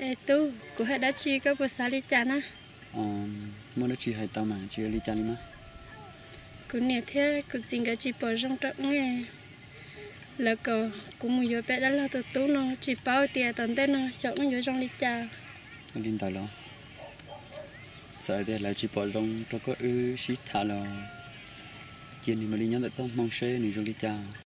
Es tub, kuv hais dab tsi koj puas xav li cas na? Muaj dab tsi hais tau mas, tsis ua li cas li mas. Kuv niam thiab kuv txiv nkawd tsis pom zoo rau wb, lawv kom kuv mus yuav peb dab laug tus tub no, tsis paub tias tom ntej no xyov wb yuav zoo li cas. Ua li ntawd los? Txawm tias lawv tsis pom zoo rau koj wb sib tham los, cia nws mam li nyob ntawm txoj hmoo seb nws zoo li cas.